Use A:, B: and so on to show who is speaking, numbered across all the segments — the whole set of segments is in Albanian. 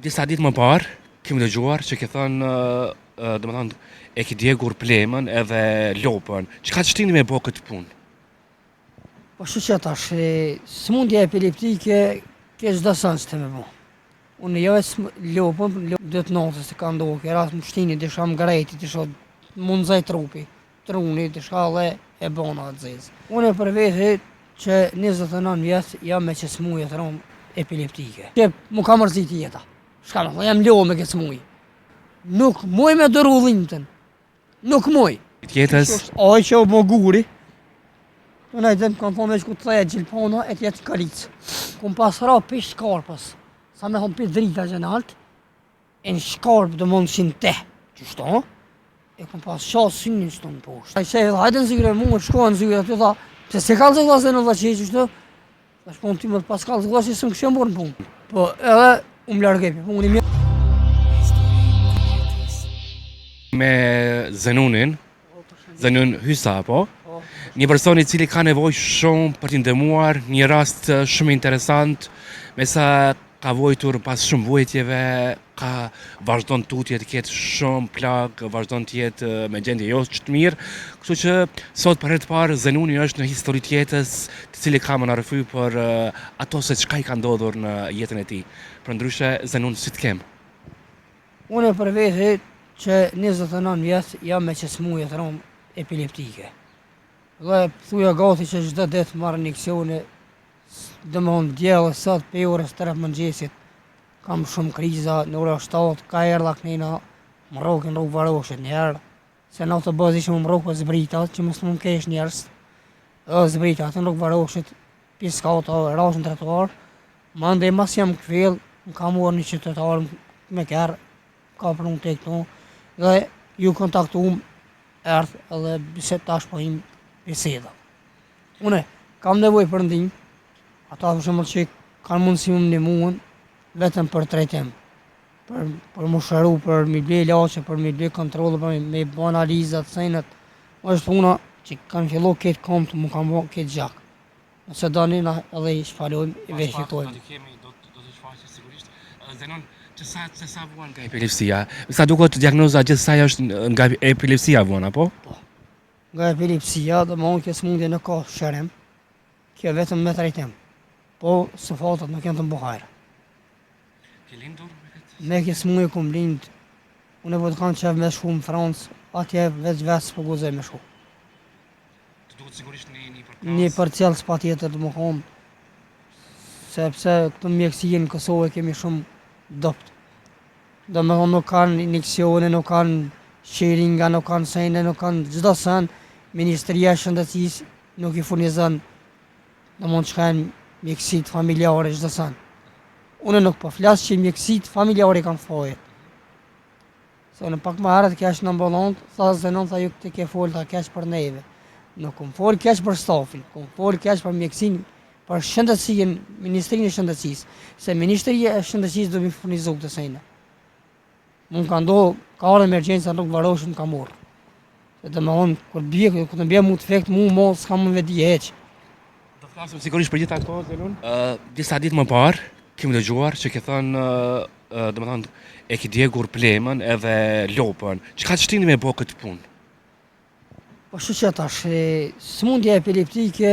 A: Disa ditë më parë kemi dëgjuar që ke thënë, domethënë, e ke djegur plemën edhe lopën. Çka të shtini me bo këtë punë?
B: Po shu që tash, sëmundja epileptike ke çdo sen që të me bo. Unë jo veç lopën, lopën dhe të natës të ka ndodhë, ke rast më shtini, diçka më grejti, diçka më nxej trupi, truni, diçka dhe e bona atë zezë. Unë e për veti që 29 vjetë jam me qët smuje të ronë epileptike. Që mu ka mërzit jeta. Shka me thonë, jam lodhë me këtë smuje. Nuk muj me duru dhimtën. Nuk muj.
A: Jetës?
B: Aj që u bo guri. Të në i kam thonë veç ku të thejet gjilpona e t'jetë kalicë. Kum pas ra pi shkarpës. Sa me thonë pi drita që nalt. E në shkarpë dhe mund si në te. Qështo? E kum pas qa synin që të në poshtë. Ai se hajde në zyrë mu, shkoa në zyrë aty tha, pse s'e kallzoi vlla se në dha që qështo? Thash po ti më pas kallzu vlla se s'më kishe marrë në punë. Po edhe u më largoj pi punë mirë.
A: Me Zenunin, Zenun Hysa, po? po? Një person i cili ka nevojë shumë për t'i ndihmuar, një rast shumë interesant, me sa ka vujtur pas shumë vujtjeve, ka vazhdon tutje të ketë shumë plagë, vazhdon të jetë me gjendje jo që të mirë, kështu që sot për herë të parë Zenuni është në histori të jetës, të cili ka me na rrëfy për ato se çka i ka ndodhur në jetën e tij. Përndryshe, Zenun si të kem?
B: Unë për veti që 29 vjet jam me qët smuje të ronë epileptike. Dhe thuja gati që çdo ditë marr injeksione, domethënë dje dhe sot prej orës 3 mëngjesit, kam shumë kriza, në ora 7, ka erdha kënena, më rrokin rrugë Varoshit njëherë, se në autobus ishë më rrokë zbrita, që mos më kesh njerës, dhe zbrita, atë në rrugë Varoshit, piskata, rashë në trotuar, mandej mas jam kthjell, më ka marrë një qytetar me kerr, ka pru te këtu, dhe ju kontaktum, erdh edhe bisedë tash po him biseda. Une, kam nevojë për ndihmë, ata për shembull që kanë mundësi më ndihmuan vetëm për trajtim, për për mu shëru, për mi ble ilaçe, për mi ble kontrolle, për me bë analizat, senet. Është puna që kanë fillu këtë komt, mu kanë bë këtë gjak. Nëse doni na edhe i shpalojmë, i verifikojmë.
A: Do të kemi, do do të shfaqet sigurisht. Zenon, që sa që sa vuan nga epilepsia? Sa duket diagnoza gjithsej është nga epilepsia vuan apo?
B: Po. Nga epilepsia, domethonë kjo sëmundje nuk ka shërim. Kjo vetëm me trajtim. Po sulfatat nuk janë të m'bo hajr.
A: Ke lindur me
B: këtë? Me këtë sëmundje kom lind. Unë po të kam qef me shku në Francë, atje veç veç s'po guxoj me shku.
A: Të duhet sigurisht një një përkrahës.
B: Një përcjellës patjetër të më konë, sepse këtë mjekësi në Kosovë e kemi shumë dobt. Domethonë nuk kanë injeksione, nuk kanë shiringa, nuk kanë sende, nuk kanë çdo sen, Ministria e Shëndetësisë nuk i furnizon domethonë çka janë mjekësit familjare çdo sen. Unë nuk po flas që mjekësit familjare kanë fajet. Se unë pak më herët kesh në ambulantë, tha Zenon, tha ju këtë ke folë, tha keq për neve. Nuk kom folë keq për stafin, kom folë keq për mjekësinë, për shëndetësinë, Ministrinë e Shëndetësisë, se Ministria e Shëndetësisë do mi furnizu këtë sene. Mu më ka ndodhë, ka ardhë emergjenca në rrugë Varoshit më ka marrë. Se domethonë, kur bje, kur të bje mu të fekt, mu mo s'ka më vetëdije hiç.
A: Do flasim sigurisht për gjitha këto, Zenun. Disa ditë më parë kemi dëgjuar që ke thënë, domethënë, e ke djegur plemën edhe lopën. Çka të shtini me bo këtë punë?
B: Po shu që tash, sëmundja epileptike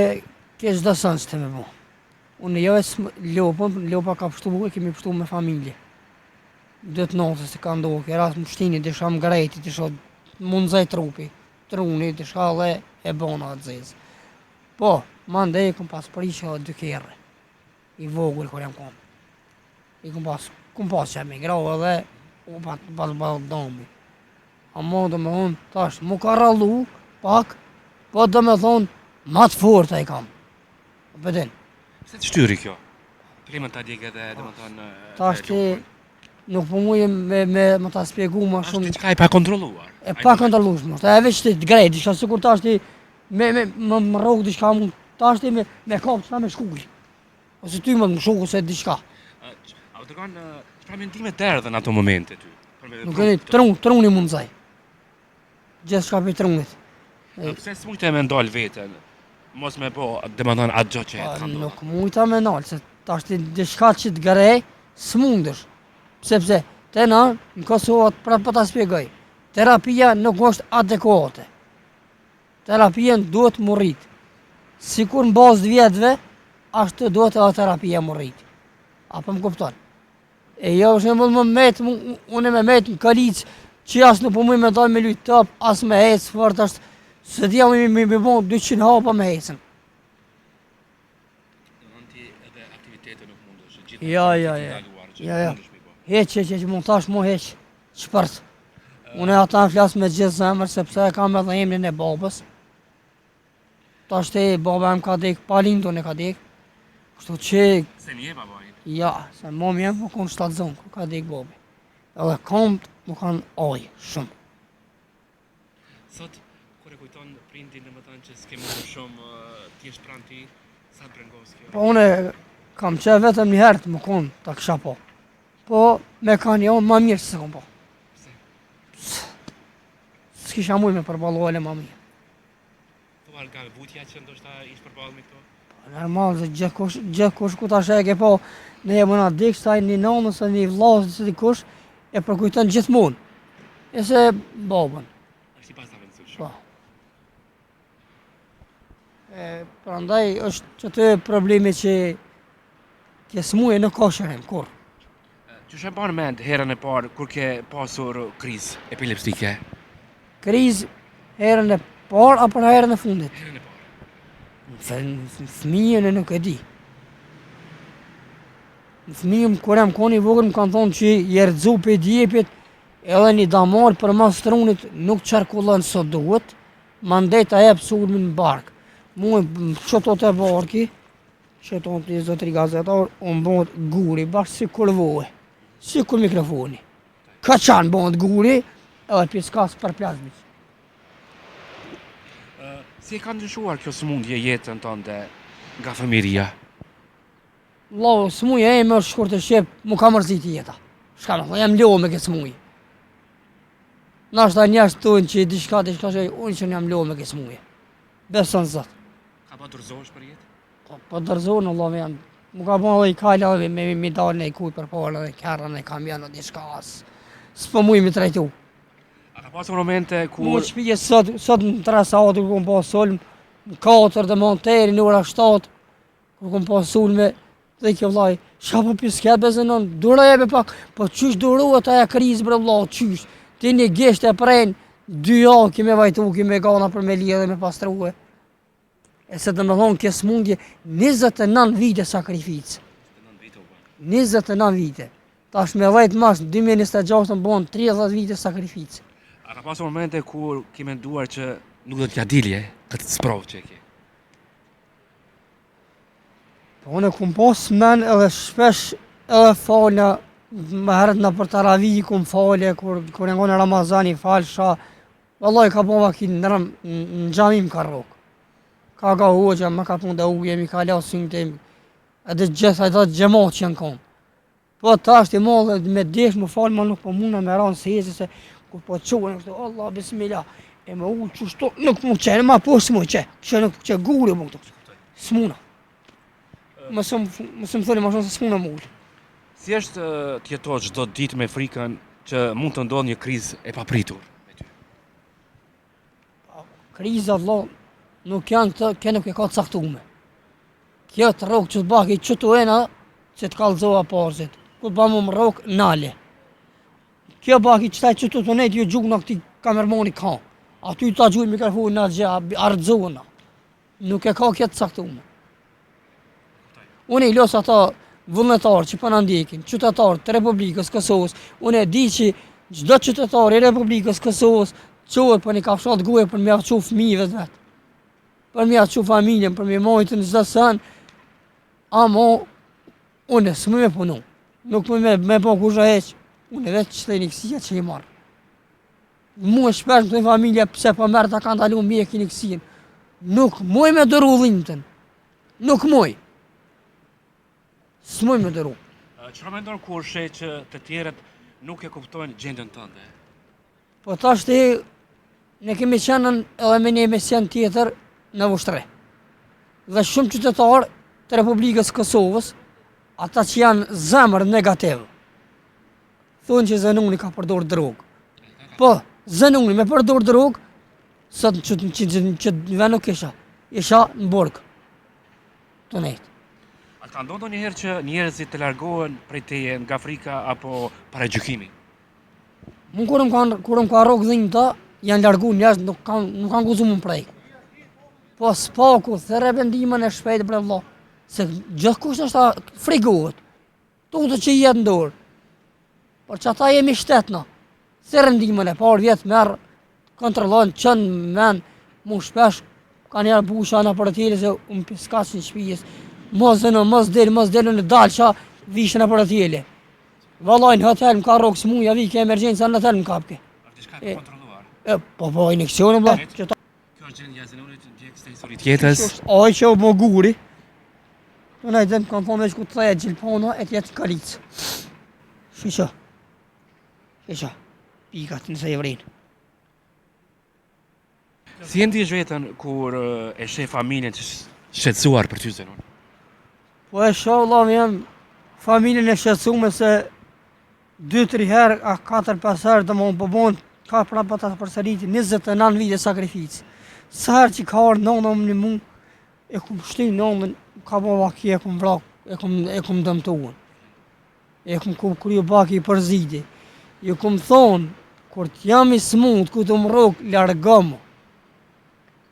B: ke çdo sen që të me bo. Unë jo veç lopën, lopa ka pështu, e kemi pështu me familje. Do të natës të ka ndodhë, ke rast më shtini, diçka më grejti, diçka më nxej trupi, truni, diçka dhe e bona atë zezë. Po, mandej i kom pas prish edhe dy kerre, i vogël kur jam konë. I kom pas, kom pas që me gra edhe, u pa pas ba dami. Amo domethonë, tash, mu ka rrallu, pak, po domethonë, ma të forta i kam. Po din.
A: Pse të shtyri kjo? Plemën ta djegë edhe, domethonë...
B: Tash ti, nuk po muj me, me, me ta spjegu ma shumë.
A: Është diçka e pakontrolluar.
B: E pakontrollueshme, është e veç të grejt, diçka sikur tash ti me me më më rrok diçka mund tash ti me me kap çka me shkul. Ose ty më më shok ose diçka.
A: A u tregon çfarë mendime të erdhën në ato momente ty?
B: Nuk e di, trun, truni m'u nxej. Gjithçka prej trunit.
A: A pse s'mujte me ndal veten? Mos me bo, domethonë atë gjë që e të ka
B: Nuk mujta me ndal, se tash ti diçka që të grej, s'mundesh. Sepse te na në Kosovë pra po ta spjegoj. Terapia nuk është adekuate. Terapia duhet m'u rrit. Sikur në bazë të vjetëve, ashtu duhet edhe terapia m'u rrit. A po më kupton? E jo, për shembull me met, unë me met në kalicë, që as nuk po muj me dalë me lujt top, as me ecë, fort është, s'e di a me me me bo 200 hapa me ecën.
A: Domethënë ti edhe aktivitete nuk mundesh, gjithë
B: Jo, jo, jo. Jo, jo. Hiç, hiç, hiç, mund tash mu hiç, shpërt. Unë ata flas me gjithë zemër, sepse e kam edhe emrin e babës. Tash te baba jem ka dek, pa lindur e ka dek. Kështu që...
A: S'e njeh babain?
B: Ja, se mami jem u konë shtatzon, kur ka dek babi. Edhe komt m'u kanë aj, shumë.
A: Sot, kur e kujton prindin domethënë që s'ke mundur shumë të jesh pranë tij, sa të brengos
B: kjo? Po unë kam qef vetëm një herë të me konë, ta kisha po. Po, me kanë jo, ma mirë se s'e kom po.
A: Pse?
B: S'kisha mujt me përballu ele ma mirë.
A: Po marrë nga vujtja që ndoshta ish përballë me
B: këto? Po normal, se gjithkush, gjithkush ku tash e ke po, ne e mëna dik, sa një nënë, ose një vlla, ose dikush, e përkujton gjithmonë. E se babën.
A: Është i pazavendësueshëm.
B: Po. E, prandaj është që të problemi që kjo smuje nuk ka shërim, kurrë.
A: Qysh e mban mend herën e parë kur ke pasur krizë epileptike?
B: Krizë herën e parë apo në herën e fundit?
A: Herën e parë.
B: Në fëmijën e nuk e di. Në fëmijën kur jam konë i vogël më kanë thonë që je rrëzu prej djepit edhe një damar përmas trunit nuk qarkullon sa duhet, mandej ta jep sulmin në bark. Mu qëto te barki, Qëto ti zotri gazetar, u m'bohet guri, bash sikur voe, sikur mikrofoni. Kaçan bëhet guri, edhe piskas për plazmiq.
A: Si e ka ndryshuar kjo sëmundje jetën tënde nga fëmijëria?
B: Vllau, sëmundja eme është shkurt e shqip, m'u ka mërzit jeta. Shka me thonë, jam lodhë me këtë sëmundje. Nashta njerëz thonë që diçka, diçka, që unë që jam lodhë me këtë sëmundje. Beson Zot.
A: Ka pa dorëzohesh për
B: jetë? Po, po dorëzohem, vëlla jam. M'u ka bo edhe i kala edhe me me dalë në kuj për parë edhe kerra në kamion o diçka as. S'po muj me trajtu.
A: A ka pasur momente
B: kur... Mu shpije sot, sot në 3 sahat kur kom pas sulm, në 4 dhe më deri në ora 7, kur kom pas sulme, dhe kjo vllai, çka po pisket be Zenon, duroje be pak, po qysh durohet aja krizë bre vlla, qysh, ti një gisht e pren, dy javë ki me vajtu, ki me gana për me lidhe me pastrue. E se domethonë kjo smundje, 29 vite sakrificë. 29 vite. Tash me 10 mars 2026 më bon 30 vite sakrificë.
A: A ka pasur momente kur ke menduar që nuk do t'ja dilje këtë sprovë që e ke?
B: Po unë kum pas men edhe shpesh edhe falna më herët nëpër taravi kum falë kur kur e ngonë Ramazani falsha Vallai ka bo vaki në rëm, në xhami më ka rrok. Ka ga hoxha, më ka pun dhe uje, mi ka la syntë, edhe gjithë ata xhemat që janë konë. Po tash ti mollë me desh më fal, më nuk po muna me ra në sexhde se kur po çohen kështu, Allah bismillah, e më u qështu, nuk mu qe, ma po s'mu qe, që nuk qe guri më këtu. S'muna. Mos më mos më thoni më shumë se s'muna më ul.
A: Si është të jetosh çdo ditë me frikën që mund të ndodhë një krizë e papritur me ty?
B: Po, kriza vëlla nuk janë të, kjo nuk e ka të caktume. Kjo të rrok që të baki që të ena që të kallzova parzit. Ku të ba më më rrok, nale. Kjo baki që ta që të të nejtë, ju gjukë në këti kamermoni ka. Aty ta gjujë mikrofonin në gjë, ardzona. Nuk e ka kjo të caktume. Unë i los ata vullnetarë që po na ndjekin, qytetarë të Republikës Kosovës, unë e di që çdo qytetar i Republikës Kosovës çohet për një kafshat goje për me ja çu fëmijëve të vet. Për me ja çu familjen, për me majtë në çdo sen. Amo unë s'muj me punu. Nuk muj me me bo kurgjo hiç. Unë veç qëto injeksija që i marr. Mua shpesh më thonë familja pse po merr ta ka ndalu mjeki injeksion. Nuk muj me duru dhimbjen. Nuk muj. S'muj me duru.
A: Çfarë mendon kur sheh që të tjerët nuk e kuptojnë gjendjen tënde?
B: Po tash ti ne kemi qenë edhe me një emision tjetër në Vushtrri. Dhe shumë qytetarë të Republikës Kosovës, ata që janë zemër negativ. Thonë që Zenuni ka përdor drogë. Po, Zenuni me përdor drogë, sot në qëtë, në qëtë, në qëtë vend nuk isha. Isha në burg. Të nejtë.
A: A të ka ndodhur ndonjëherë që njerëzit të largohen prej teje nga frika apo paragjykimi?
B: Mu kur më kanë kur më ka rrok dhimta, janë largu njerëz, nuk kanë nuk kanë guxu me m'prek. Po s'paku thërre ndihmën e shpejtë bre vëlla, se gjithkush është frigohet. Tutet që i jetë në dorë. Por që ata jemi shtet na. Thërre ndihmën e parë vjet merr kontrollon çon men mu shpesh ka njerë busha në për tjele se unë piskaç në shpijës mos dhe në mos del mos del në dalsha vishe në për tjele Vallai në hotel më ka rrok smuja vi ke emergjenca në hotel më kapke.
A: Është diçka e kontrolluar.
B: E, po po injeksione valla.
A: Që ta... Kjo është gjendja e Zenunit ndjekës të historisë të jetës.
B: Ai që u bë guri. Unë ai dem kam thonë veç ku të thehet gjilpona e të jetë kalicë. Shiqo. Shiqo. Pikat nëse i vrin.
A: Si e ndihesh veten kur e sheh familjen të shqetësuar për ty Zenun?
B: Po e shoh vëlla jam familjen e shqetësuar se 2-3 herë a 4-5 herë domethënë po bon ka prapë po ta përsëriti 29 vite sakrificë. Sa herë që ka ardhur nona më në mu e kum shty nonën ka bo vaki e kum vra e kum e kum dëmtuar. E kum ku kryu baki i përziti. Ju kum thonë, kur t'jam i smut, ku të më rrok, largomu.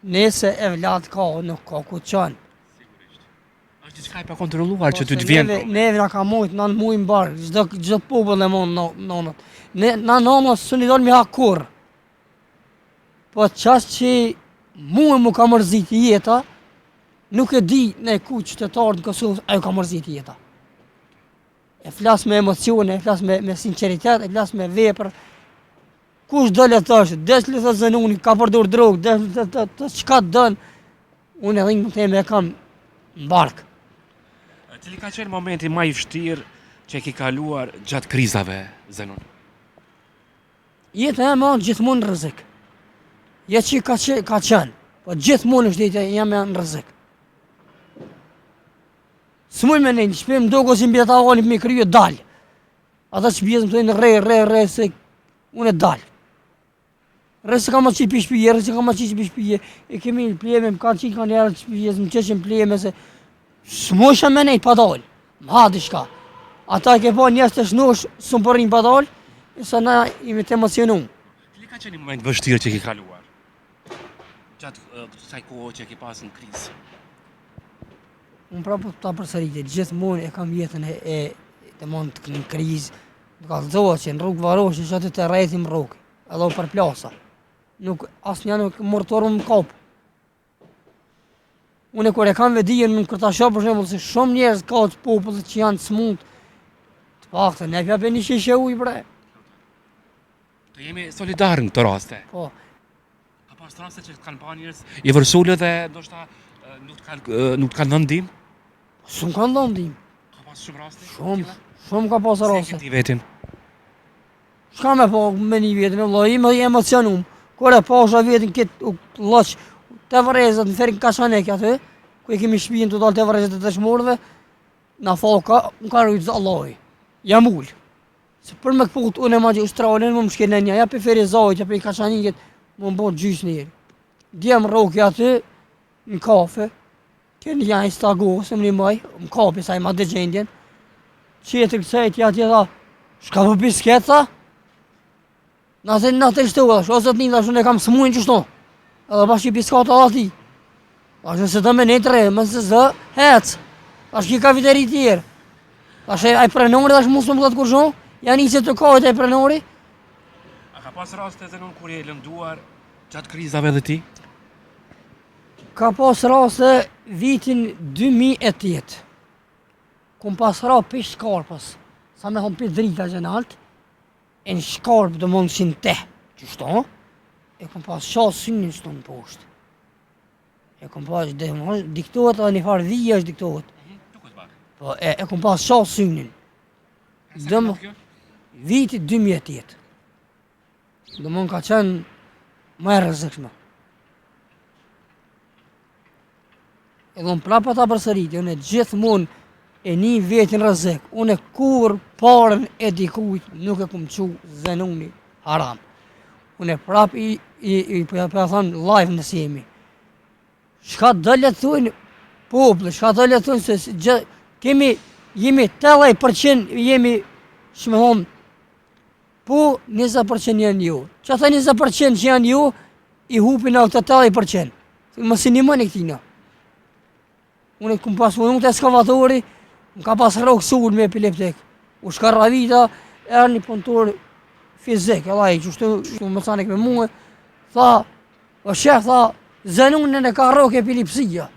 B: Nese evlat ka, nuk ka ku çon.
A: Sigurisht. Është diçka e pakontrolluar që ty të vjen.
B: Neve, neve na ka mujt në muj mbar, çdo çdo popull e mon nonat. Ne na nonat s'u ni dol mi hak kurr. Po qas që mua më ka mërzit jeta, nuk e di në ku qytetarët në Kosovë a ju ka mërzit jeta. E flas me emocione, e flas me, me sinceritet, e flas me vepër. Kush do le thosh, desh le thosh Zenuni, ka përdor drogë, desh le të të çka don, unë edhe një teme e kam n'bark.
A: Cili ka qenë momenti më i vështirë që e ke kaluar gjatë krizave, Zenun?
B: Jeta jeme është gjithmonë në rrezik. Jo që ka që ka qenë, po gjithmonë është jeta jeme në rrezik. S'muj me nejtë në shpi, më doket si mbi tavanit me krye dal. Ata që bjesë më thojnë rre, rre, rre, se unë e dal. Rre se ka ma qitë pi shpije, rre se ka ma qitë pi shpije, e kemi në pleme, më kanë qitë ka njerë të shpije, më qeshin pleme, se s'mujsha me nejtë pa dal, më ha diçka. Ata e ke po njerëz të shnosh, s'më po rrinë pa dal, e sa na jemi të emocionum.
A: Cili ka qenë një moment vështirë që ke kaluar? Gjatë kësaj kohe që ke pasur në krizë.
B: Unë prapë po ta përsëriti, gjithmonë e kam jetën e, e domethënë në krizë, të kallëzoha që në rrugë varosh, që aty te rrethi më rroki, edhe u përplasa. Nuk, asnjë nuk mortor më kap. Unë kur e kam vedijen, në kur ta shoh për shembull se shumë njerëz ka të popullit që janë të smut, të paktën ne ja një shishe ujë bre.
A: Të jemi solidar në këto raste.
B: Po.
A: Ka pas raste që të kanë pa njerëz i vërsulë dhe ndoshta nuk të kanë nuk të kanë dhënë ndihmë?
B: S'm kanë dhënë ndihmë.
A: Ka pas shumë raste?
B: Shumë, shumë ka pas raste.
A: Si e ke vetin?
B: Çka me po me ni vetin, vëlla, jam i emocionum. Kur e pasha vetin këtë lloç te varrezat në Ferik Kaçanik aty, ku e kemi shtëpinë të dalë te varrezat e dëshmorëve, na foka, më ka rujtë Allahu. Jam ul. Se për me këput unë e magjistralen, më më shkel në një, ja për Ferizajt, ja për Kaçanikit, më më bo gjysë njeri. Dje më rroki aty, në kafe, ke një janë stago, se më një maj, më kapi sa i ma dhe gjendjen, qetër kësaj, ja tje tha, shka për bisket, tha? Na të na të shtu, thash, o zotni, thash, unë e kam sëmujnë qështu. Edhe bash i biskota dhe ati. Thash, nëse do me nejt rre, më se zë, hec. Thash, ki kafiteri tjerë. Thash, ai prenori, thash, mos më thotë kurrë, ja nisi të kajt ai prenori.
A: A ka pas raste Zenun kur je lënduar gjatë krizave dhe ti?
B: Ka pas raste vitin 2008. Kum pas ra pi shkarpës, sa me thonë pi drita gjenalt, E në shkarpë domethënë si në te, qështu, e kom pas qa synin qëtu në poshtë. E kom pas, dhe, diktohet edhe një farë vije është diktohet.
A: Mhm,
B: po, e, e kom pas qa synin. Dëm, viti 2008. Domethënë ka qenë më e rrezikshme. Edhe unë prapë ta përsëriti, unë gjithmonë. E ni vetin rrezik, unë kurrë paren e dikujt nuk e kum çu Zenuni haram. Unë prap i, i, i po ja po ja thon live nëse jemi. Çka do le të thonë populli, çka do le të thonë se gjë, kemi jemi 80% jemi, si me thonë, po 20% janë jo. Qata 20% që janë jo, i hupin ato 80%. Mos i nimoni këtina. Unë kum pas punu te ekskavatori, më ka pas rrokë sulmi epileptik. U shkarravita, erdh një punëtor fizik, edhe ai qështu, qështu më thanik me mue, tha, o shef, tha, Zenunin e ka rrokë epilepsia.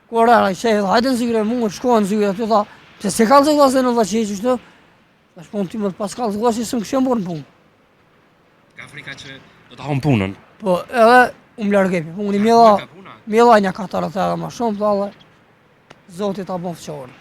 B: Kur erdh ai shef, tha, hajde në zyre me mue, shkova në zyre, aty tha, pse s'e kallzoi tha Zenun, tha që qështu, Thash po ti më pas kallzu se s'më kishe marrë në punë.
A: Nga frika që do ta humb punën.
B: Po, edhe u më largoj pi punë, mi dha, mi dha një 4 euro më shumë, tha dhe, Zoti ta bëftë qorë.